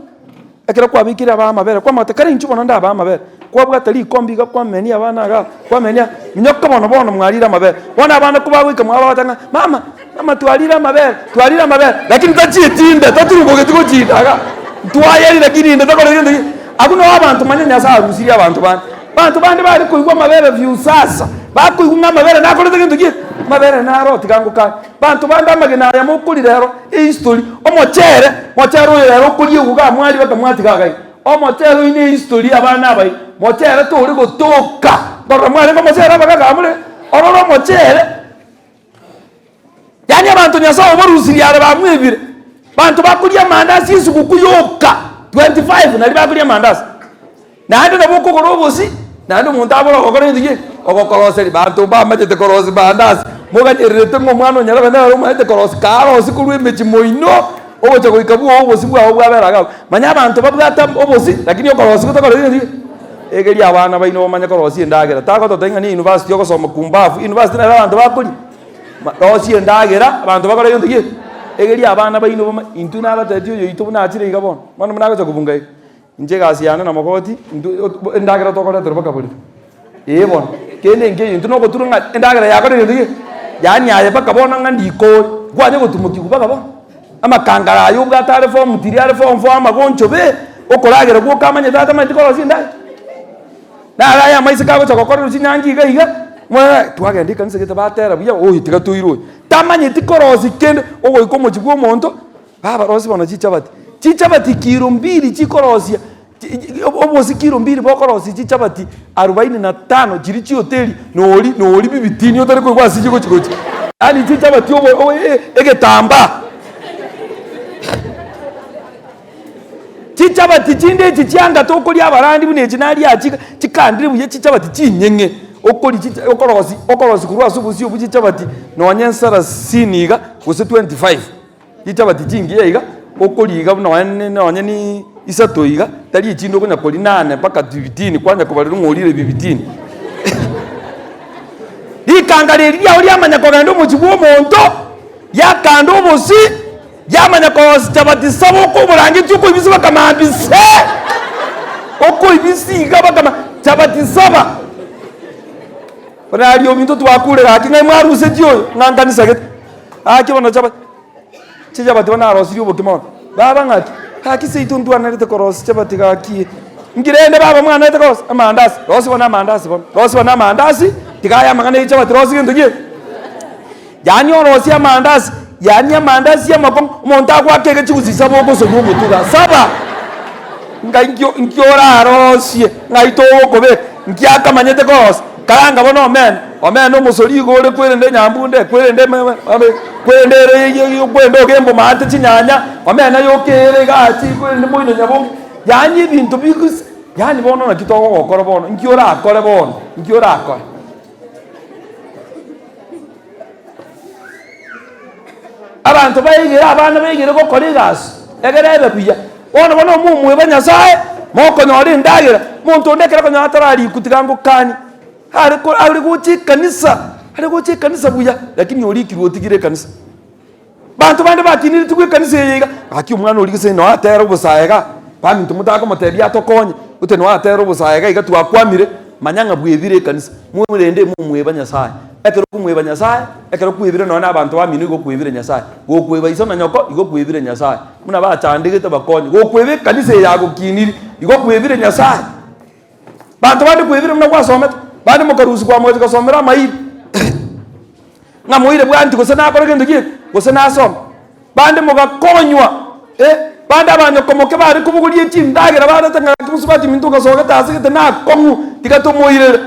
Ekero kwabekire abaa amabere, kwamanya kare inchuo bono ndabaa amabere, kwabwata rikombe iga kwamenia abana igaa, kwamenia, minyoka bono bono mwarire amabere. Bono abana kobagoika mwabo bagoteba ng'a mama, mama twarire amabere, twarire amabere, lakini tachieti inde, taturubogeti gochia inde igaa, ntwayeri lakini inde takoreti gento ki. Abwo noo abanto manya Nyasaye arusirie abanto bande. Abanto bande bare koigwa amabere viusasa, bakoigwa ng'a amabere nakorete gento ki? Amabere naro tiga ngokane. Banto bande amagena aya mokoria rero, ehistory, omochere, mochere oyo rero okoria iga mwari baka mwatiga iga iga. Omochere oino ehistory abana abai, mochere tore gotoka, nkorora mwarenge omochere abagaga more, orore omochere, yaani abanto Nyasaye obarusirie are bamwebire, banto bakoria amandasi esuguku yoka, 25 naria bakoria amandasi. Naende nabo okogora obosie, naende omonto abore ogokora gento ki? Ogokoroseria. Banto mbamanyete korosia mandasi, moganyererete ng'a omwana o nyarebe nere omanyete korosia, karosie korwa emechie moino, ogocha goika bwogo obosie bwao bwabera iga abwo. Manya abanto babwate obosie, lakini okorosia gotakoreti gento ki? Egeria abana baino bamanye korosia endagera, tagototebia ng'a ne university ogosoma kumbafu, university nere abanto bakoria? Rosia endagera, abanto bakore gento ki? Egeria abana baino bamanye, intwe nabatebetie oyoito buna achire iga bono, bono buna agocha kobunga iga. Inche egasi yane na mogoti, intwe endagera tokoreterwa mpaka borere. Ee bono, kende nkeiyo intwe nogoturwa ng'a endagera yakorire gento ki? Yaani aye mpaka bono ng'a ndiko ore, kwanye gotumokigwa mpaka bono. Amakangara aya obwate are form three are form four amagonchobe, okoragera gwoka amanyete atamanyeti korosia endagera. Naro aya amaiseke agocha gokorerwa chinyangi iga iga, mwa twagenda ekanisa gete batera buya, oyo tiga toire oyo. Tamanyeti korosia kende, ogoika omochie bwa omonto. Babarosia bono chichabati, chichabati kiro mbili chikorosia obosie kiro mbili bokorosia chichabati arubaini na tano chiria chioteri nori nori bibitini otari koigwa ase chigochi gochia. Yaani chichabati obo obo egetambaa. Chichabati chinde echi chianga tokoria abarandi buna echi naria chika chikandire buya chichabati chinyeng'e, okoria chicha okorosia okorosia korwa ase obosie obwo chichabati nonye sarasini iga gose 25. Chichabati chingiya iga, okoria iga buna nonye nonye ni isato iga, tari echinde okonya koria nane mpaka bibitini kwanya kobarerwa ng'a orire bibitini. Rikanga riria riao riamanya kogenda omochie bwa omonto, riakanda obosie, riamanya korosia chabati saba okoborangeti okoibisa mpaka maambia se, okoibisa iga mpaka ma chabati saba. Bono aria ominto twakure gaki ng'ai mwarusetie oyo, ng'a nkanisa gete. Gaki bono chaba chichabati bono narosirie obokima bono. Baba ng'aki, gaki seito ntwanarete korosia chabati gaki. Nki rende baba mwanarete korosia? Amandasi, rosia bono amandasi bono, rosia bono amandasi, tiga aya amang'ana ya echabati rosia gento ki? Yaani orosie amandasi, yaani amandasi amakong'u, omonto agoaka ege chigusi saba ogosonwa omotwe igaa, saba! Ngai nkio nkio orarosie, ng'ai togokobeka, nki akamanyete korosia, karanga bono omena, omena omosori igo ore kwerende enyambunde, kwerende eme kwerende ere kwerende ogembo maate chinyanya, omena yoka ere igaa chi kwerende moino nyabonge, yaani ebinto bigos yaani bono naki togogokora bono, nki orakore bono, nki orakore. Abanto baigire abana baigire gokora egasi, egere ebe buya. Bono bono momweba Nyasaye, mokonyora endagera, monto onde ekero akonyora atararikwa tiga ngokanie, are ko are gocha ekanisa, are gocha ekanisa buya, lakini orikirwe otigire ekanisa. Banto bande bakiniretigwe ekanisa eye iga, gaki omwana oria gose noe atere obosae igaa, baminto motakomotebia atokonye, gose noe atere obosae iga iga twakwamire, manya ng'a bwebire ekanisa, morende momweba Nyasaye. Ekero okomweba Nyasaye, ekero kwebire nonya na abanto bamino igo okwebire Nyasaye, gokweba iso na nyoko igo okwebire Nyasaye, buna bachandegete bakonye, gokweba ekanisa eye yagokiniri igo okwebire Nyasaye. Banto bande kwebire buna gwasomete, bande mokarusia kwamocha gosomera amairi ng'a moire bwanti gose nakore gento ki gose nasome. Bande mogakonywa eh, bande abanyokomoke bare kobogoria chindagera barete ng'a gaki mosubati ominto ogasogete ase gete nakong'u tiga tomoirere.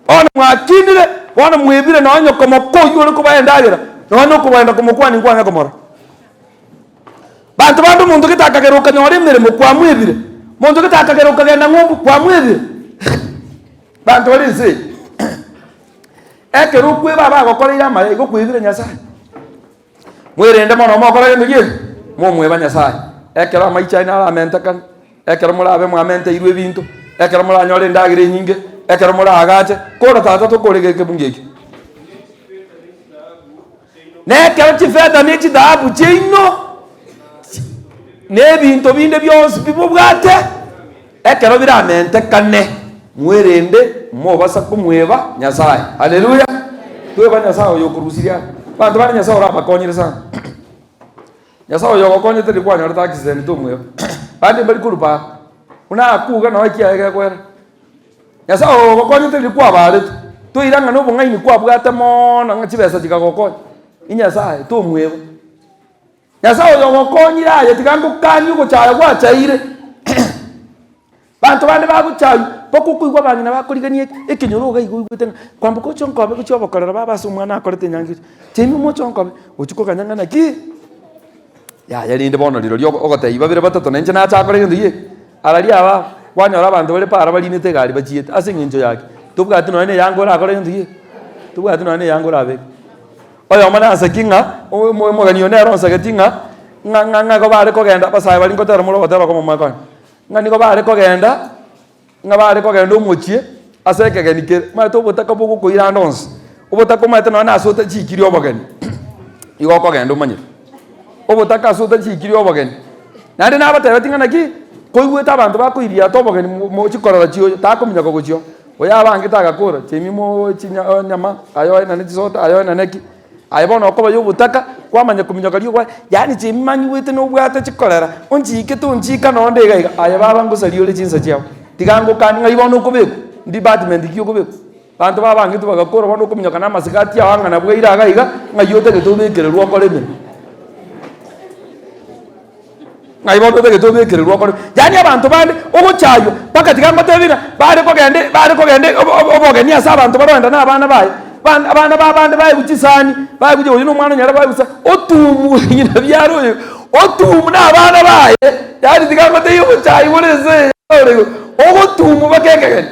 Bono mwakinire, bono mwebire nonya nyokomoke oyio ore kobaa endagera, nonya nokogenda komokwania nkwanya komorora. Banto bande omonto gete akagera okanyora emeremo kwamwebire, monto gete akagera okagenda ng'umbu kwamwebire. Banto bare ense eye, ekero okweba abagokoreire amaya igo okwebire Nyasaye. Mwerende mono mokore gento ki? Momweba Nyasaye. Ekero amaicho aino aramentekane, ekero morabe mwamenteirwe ebinto, ekero moranyore endagera enyinge, ekero moraagache, kora tata tokore ekebungo ekio. Na ekero chifeta ne chithahabu chiaino, na ebinto binde bionsi pi mobwate, ekero biramentekane, mwerende mobasa komweba Nyasaye. Haleluya! Tweba Nyasaye oyo okorusirie are. Abanto bande Nyasaye orabakonyire sana. Nyasaye oyo ogokonyete riria kwanyorete accident tomweba. Bande mbari korwa para, buna akuga nonye ekiaye gekoera. Nyasae oyo ogokonyete riria kwabaretwe, toire ng'a nobong'aini kwabwate moono ng'a chibesa chikagokonya, inyasae tomweba. Nyasae oyo ogokonyire aye tiga ngokanie ogochaya gwachaire. Banto bande bagochaywa, mpaka okoigwa abang'ina bakorigania ekenyoro iga iga oigwete ng'a kwamboka oche onkobe gochia obokorera baba ase omwana akorete enyangi gochia, chiaime moche onkobe, ochia koganya ng'a naki, yaya rende bono rirorio ogotebia babere batato na inche nacha akore gento ki? Araria aba, kwanyora abanto bare para barinete egari bachiete ase eng'encho yaki, tobwati nonya na eyanga orakore gento ki? Tobwati nonya na eyanga orabeke. Oyomo naseki ng'a omo omogeni oyo nere onsegeti ng'a, ng'a ng'a ng'a igo bare kogenda abasae baria ngotera more ogotera okomo mwekone, ng'a nigo bare kogenda, ng'a bare kogenda omochie ase ekegeni kere, omanyete obotaka bogokoira ande onsi, obotaka omanyete nonya na ase otachikirie obogeni, igo okogenda omanyete. Obotaka ase otachikirie obogeni. Naende nabatebetie ng'a naki, koigwete abanto bakoiriata obogeni mo mochi korora chioyo, takominyoka gochia oo. Oyo abangete agakora, chiemi mo chinya nyama, aye oenane chisota, aye oenane ki, aye bono okoba ya obotaka, kwamanya kominyoka riogwa, yaani chiemi manyigwete nobwate chikorera, onchiike tonchiika nonde iga iga, aye baba ngosaria ore chinsa chiao, tiga ngokanie ng'ai bono okobekwa, department ki okobekwa. Abanto babangetwe bagakora bono okominyoka na amasikati ao ang'ana bwaire iga iga, ng'ai otagete obekererwe okore emeremo. Ng'ai bono otagete obekererwe okore Yaani abanto bande ogochaywa mpaka tiga ngotebi ng'a bare kogenda bare kogenda obo obo obogeni ase abanto barogenda na abana baye, ba abana ba abande baegwe chisani, baegwe chi oyo na omwana onyare baegwe chisani, otumu ng'ina biara oyo, otumu na abana baye, yaani tiga ngotebi obochai bore ense eye ore igo, ogotumu mpaka ekegeni.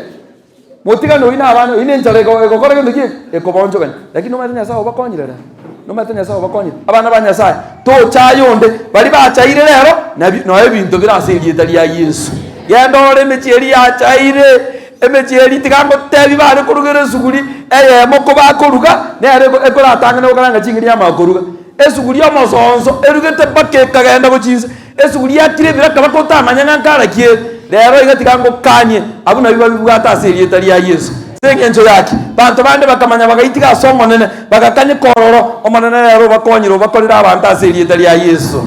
Motigane oyio na abana, oyio nenchara ego egokora gento ki? Ekobaonchogania. Lakini nomanyete Nyasae obakonyire rero? Nomanyete Nyasae obakonyire? Abana ba Nyasae, tochaye onde, baria bachaire rero, nabi noe ebinto bire ase erieta ria Yeso. Genda orore emechie eria yachaire, emechie eria tiga ngotebi bare korugera esuguri eyemo kobakoruga, nere eko ekoratang'ane gokaranga ching'eni yamanya koruga. Esuguri omosonso erugete mpaka ekagenda gochia inse. Esuguri yakire ebiraka mpaka otamanya ng'a nkara ki ere. Rero iga tiga ngokanie abwo nabio babibwate ase erieta ria Yeso. Ase engencho yaki, banto bande bakamanya bagaitiga ase Omonene, bagakanyeka ororo. Omonene rero obakonyire obakorere abanto ase erieta ria Yeso.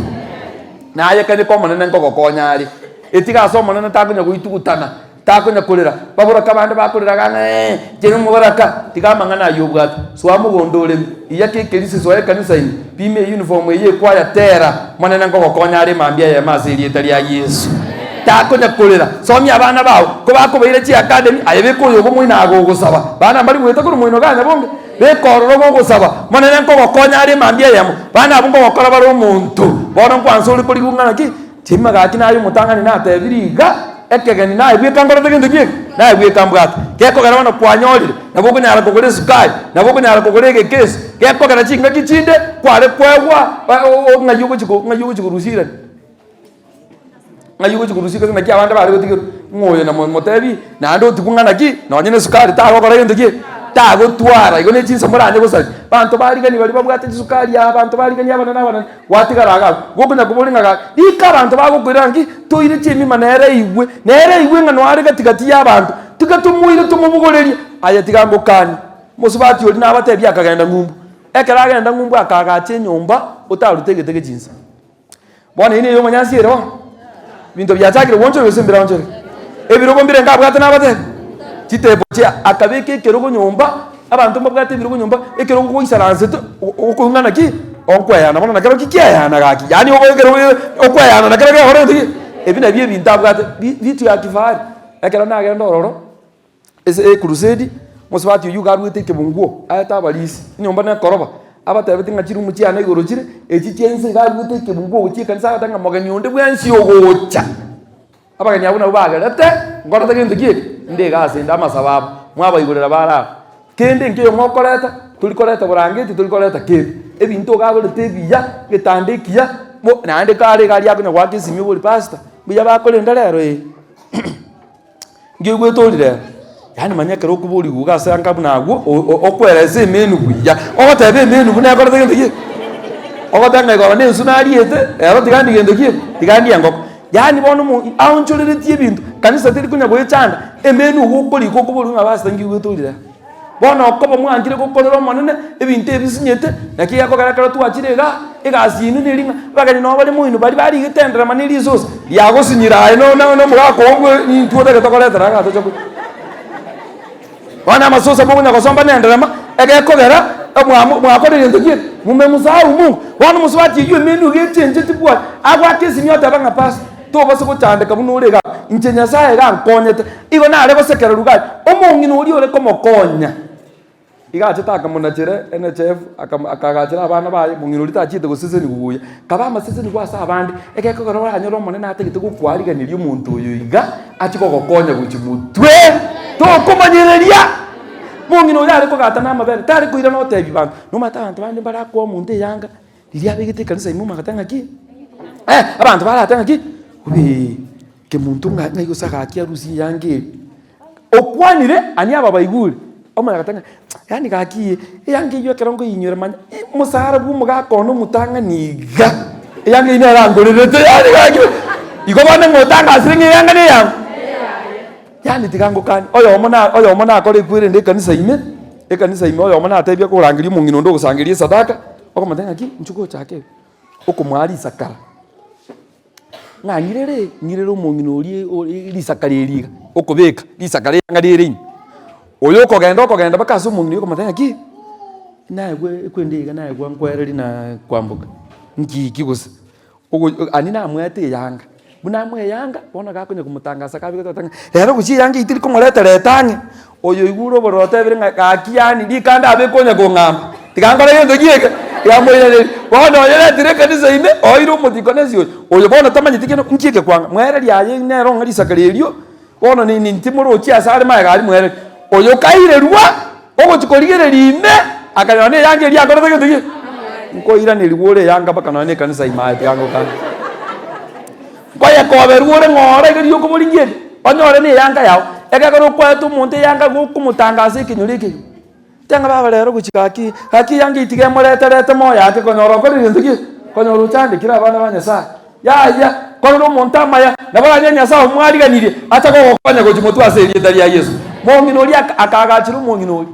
Naye kanyeka Omonene nkogokonya are. Etiga ase Omonene takonya goitugutana. Takonya korera, baboraka bande bakorera iga ng'a ee, inche nomoboraka, tiga amang'ana ayio obwate. Soa mogondo oreme, iyaka ekerisi, soa ekanisa ime, pima eyuniform eye ekwaya, tera, Omonene nkogokonya are mambia eyemo ase erieta ria Yeso. Takonya korera, somia abana bao, kobakobaira chiacademy, aye beka oyo obo moino agogosaba, bana mbari goeta korwa moino ganya bonge, beka ororo gogosaba, Omonene nkogokonya are mambia eyemo, bana abwo nkogokora bare omonto. Bono nkwansa ore korigwa ng'a naki, Chima gaki naye omotang'ani natebirie iga, ekegeni naye bweka nkorete gento ki eke? Naye bweka mbwate. Gekogera bono kwanyorire, nabo okonyara kogora esukari, nabo okonyara kogora egekesi, gekogera chingaki chinde kware koegwa ng'ai ogochi ko ng'ai ogochi korusia irani? Ng'ai ogochi korusia gose naki abande bare gotigerwa, ng'a oyo namo motebi, naende otigwe ng'a naki, nonye na esukari tagokora gento ki eke? Tagotwara, igo ne chinsa moranye gosaria. Abanto barigani baria babwate chisukari aa, abanto barigani abanene abanene. Gwatigara iga abwo, gokonya koboria ng'a gaki, rika abanto bagokoira ng'a ki, toire chiemima nere eigwe, nere eigwe ng'a noare gati gati y'abanto, tiga tomoire tomobogorerie. Aye tiga ngokanie. Mosubati oria nabatebie akagenda ng'umbu. Ekero agenda ng'umbu akaagacha enyomba otarute egete gechinsa. Bono eyio neye omonyansi ere bono? Ebinto biachakire goonchorwa gose mbiraonchorwe? Ebirogo mbire nkabwate nabatebie? Chitepo chia akabeka ekerogo nyomba, abanto mbabwate ebirogo nyomba, ekerogo goisaransete okoigwa naki okoeyana bono nakero ki kieyana gaki, yaani ogo ekerogo okoeyana nakero gekora gento ki? Ebi nabio ebinto abwate bi vitu ya kifahari. Ekero nagenda ororo. Ase ekrusedi, mosubati oyio iga aruete ekebunguo aete abarisia, enyomba nekoroba, abatebeti ng'a chirumu chiane igoro chire, echi chia inse iga aruete ekebunguo gochia ekanisa agateba ng'a mogeni onde bwensi ogocha, abageni abwo nabwo bagerete nkorete gento ki eke? Inde iga ase inde amasabo abo, mwabaigorera bare aba. Kende nkeiyo mokoreta, tori koreta borangeti, tori koreta kende, ebinto iga agorete ebiya, egetanda ekiya, mo naende kare iga aria akonya goaka esimi obori pastor, mbuya bakorenda rero eh. Nkeigwete ori rero, yaani manya ekero okoborigwa iga ase anga buna agwo, okoeresa emenu buya, ogoteba emenu buna ekorete gento ki? Ogoteba ng'a igoro na ensu nariete, rero tiga ndie gento ki? Tiga ndie engoko. Yaani bono omo aonchoreretie ebinto, kanisa teri konya goechanda, emenu igo okorika okoborigwa ng'a pastor nkeigwete ori rero. Bono okoba mwanchire gokorera Omonene ebinto ebisinyete, naki gekogera ekero twachire igaa, egasi yaino neri ng'a abageni nabo bare moino baria barigete enderema ne risosa riagosinyire aye no no na omogaka oo bwe intwe otagete koretera igaa toche koria. Bono amasosa mokonya gosomba na enderema, egekogera mwamo mwakorire gento ki eke? Mumemsahau Mungu. Bono omosubati oyio emenu iga echencheti bwoye, agoaka esimi oteba ng'a pastor. Tobasa gochandeka buna ore iga. Inche Nyasae iga ankonyete. Igo nare gosekererwa iga aye. Omong'ina oria ore komokonya, iga achete akamonachera NHIF, akam akagachera abana baye, omong'ina oria tachiete gosesenigwa buya. Kaba amasesenigwa ase abande, egekogera oranyore Omonene atagete gokwariganeria omonto oyo iga, achie kogokonya gochia motwe, tokomanyereria. Omong'ina oyo are kogata na amabere, tare koirana gotebia banto, nomanyete abanto bande mbare akoa omonto eyanga, riria abegete ekanisa ime omanyete ng'aki, eh, abanto barate ng'aki, obeee, kemonto ng'a ng'ai gose agaki arusie eyanga eye. Okwanire ani aba baigure, omanye goteba ng'a yaani gaki eyanga eywo ekero nkoyinyora manya omosara bwa omogaka one omotang'ani iga, eyanga eywo nere angorerete yaani gaki igo bono ng'a otangasire ng'a eyanga ne eyang'o? Yaani tiga ngokanie, oyomo na oyomo nakore ekwerende ekanisa ime, ekanisa ime oyomo natebia korangeria omong'ina onde ogosangeria esadaka, okomotebia ng'aki inchuo gochake iga, okomoa risakara. Ng'a ng'irere, ng'irere omong'ina oria ore risakara eri iga, okobeka risakara rianga rire ime. Oyo okogenda okogenda mpaka ase omong'ina oyio okomotebia ng'aki, naegwe ekwende iga naegwa nkwereri na kwamboka, nki ki gose? Ogo ani namwete eyanga, buna amoe eyanga, bono gakonya komotangasa kabegete ogoteba ng'a rero gochia eyanga eyio teri komoreta reta ang'e, oyo oigure obororo otebire ng'a gaki yaani rikande abe konya kong'amba, tiga nkore gento ki eke, tiga moiranerie. Bono oyoretire ekanisa ime, oire omotikonesi oyo, oyo bono tamanyeti kende nki eke kwanga, mwereri aye nere ong'e risakara erio, bono nini timorochi ase are magega aria mwereri. Oyo kairerwa, ogochia korigereria ime, akanyora na eyanga eria akorete gento ki? Nkoiranerigwa ore eyanga mpaka nonya na ekanisa ime aye tiga ngokane. Nkoyekoberwa ore ng'ora iga riria okoborigia erio, onyore na eyanga yao, ekero okwaete omonto eyanga gokomotangasa ekenyoro ekeyio. Tanga baba rero gochia gaki, gaki eyanga eye tiga emoreterete moyo ake konyora okorire gento ki? Konyora ochandekire abana ba Nyasaye. Yaya, korera omonto amaya, nabo oranyore Nyasaye omwariganirie, acha kogokonya gochia motwe ase erieta ria Yeso. Mong'ina oria aka akagachera omong'ina oria.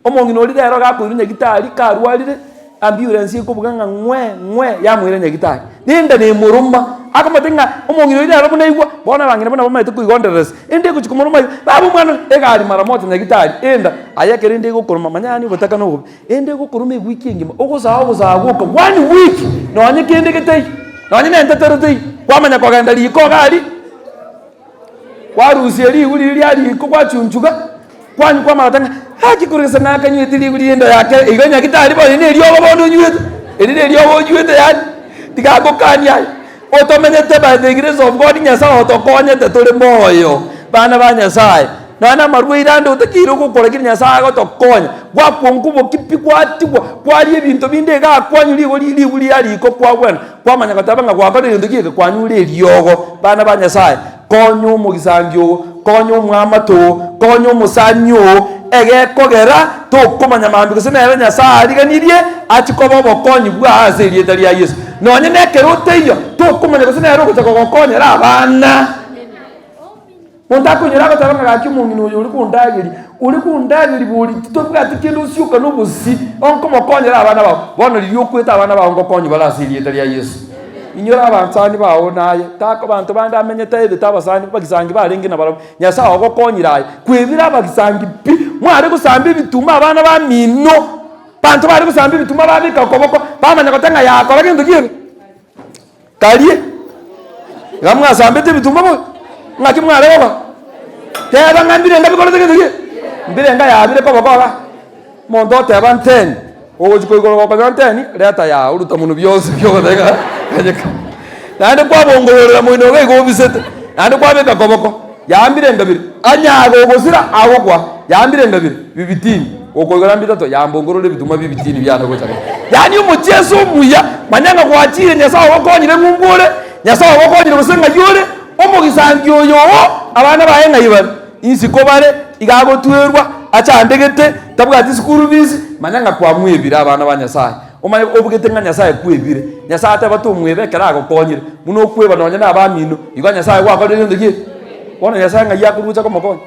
Omong'ina oria rero gakoirwa nyagitari, karwarire, ambulance ekobuga ng'a ng'we ng'we yamoira nyagitari. Rende nemoroma, akomotebia ng'a omong'ina oyio nere buna aigwa, bono abang'ina buna bamaete koigondereresa, ende egochia komoroma iga, baba omwana one, egari mara moja nyagitari, enda, aye ekero ende egokoroma manya yaani obotaka na obobe, ende egokoroma ewiki engima, ogosaa ogosaa gwoka one week, nonye kende getaiyo, nonye na entetero teiyo, kwamanya kogenda riko iga aria, kwarusia ribu riria ria riko gwachunchuga. Kwanywa kwamagata ng'a gaki korwa gese nakanywete ribu ri'endo yake igo nyagitari bono eri neriogo bono onywete, eri neriogo onywete yaani tiga ngokanie aye. Otomenyete by the grace of God Nyasaye otokonyete tore moyo, bana ba Nyasaye, nonya na amarwaire ande otakeire gokora lakini Nyasaye agotokonya, gwakwa nkoboki pi gwatigwa, kwaria ebinto binde iga akwanywa rigo ribu ria riko kwagwena, kwamanya goteba ng'a gwakorire gento ki eke kwanyure eriogo, bana ba Nyasaye. Konya omogisangi oo, konya omwamate oo, konya omosani oo, egekogera tokomanya mambia gose nere Nyasae ariganirie achie koba obokonyi bwao ase erieta ria Yeso. Nonye nekero otaiyo, tokomanya gose nere ogocha kogokonyera abana. Monto akoinyora agoteba ng'a gaki omong'ina oyo ore kondageria, ore kondageria bori titobwati kende osioka na obosi, onkomokonyera abana bao. Bono riria okwete abana bao ngokonyi bare ase erieta ria Yeso. Inyora abansani bao naye, tako banto bande amenyete aebete abasani bagisangi barenge nabarabwo. Nyasae ogokonyire aye, kwebire abagisangi pi, mware gosamba ebituma abana bamino, banto bare gosamba ebituma babeka okoboko, bamanya goteba ng'a yakora gento ki eke? Karie. Iga mwasambete ebituma bobe, ng'aki mware gokora? Teba ng'a mbirenga bikorete gento ki eke? Mbirenga yabire koboko igaa. Omonto oteba nteni, ogochia koigoro gokonyora nteni, reta yaa oruta monwe bionsi bi ogoteba ng'a ganyeka. Naende kwabongororera moino iga igo obisete, naende kwabeka koboko, yaa mbirenga bire, anyaga ogosira agokwa, yaa mbirenga bire, bibitini, gokoigora mbitato, yaa mbongorore ebituma bibitini biane gocha gete. Yaani omochieso omuya, manya ng'a gwachire Nyasaye ogokonyire ng'umbu ore, Nyasaye ogokonyire gose ng'ai ore, omogisangi oyo oo, abana baye ng'ai bare. Isiko bare, iga agotwerwa, achandegete, tabwati school fees, manya ng'a kwamwebire abana ba Nyasaye. Omanye obugete ng'a Nyasaye kwebire. Nyasaye ateba tomweba ekero agokonyire, buna okweba nonye na abamino, igo Nyasaye gwakorire gento ki? Bono Nyasaye ng'ai akorucha komokonya?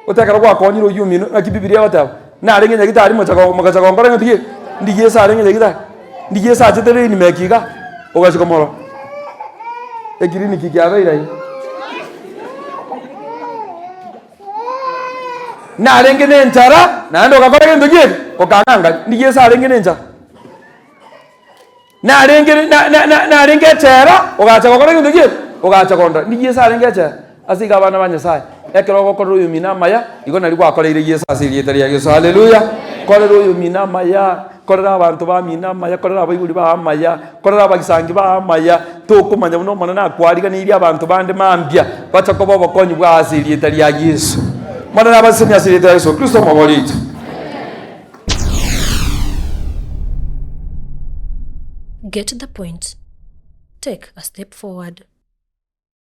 Gose ekero gwakonyire oyio omino, naki Bibilia egoteba, narenge nyagitari mocha mogacha gonkora gento ki? Ndigie ase arenge nyagitari, ndigie ase achete rain maker igaa, ogachia komorora, ekiriniki kiabeire aiga. Narenge nenchara, naende ogakora gento ki eke? Okang'angania. Ndigie ase arenge nenchara. Narenge na- na- na- narenge echela, ogacha gokora gento ki eke? Ogacha kondora. Ndi Yeso arenge echela? Ase igo abana ba Nyasae, ekero ogokorera oyomino amaya, igo nario gwakoreire Yeso ase erieta ria Yeso. Haleluya! Korera oyomino amaya, korera abanto bamino amaya, korera abaibori bao amaya, korera abagisangi bao amaya, tokomanya buna Omonene akwariganeirie abanto bande mambia, bacha koba obokonyi bwao ase erieta ria Yeso. Omonene abasesenie ase erieta ria Yeso Kristo omobori oito. Get the point. Take a step forward.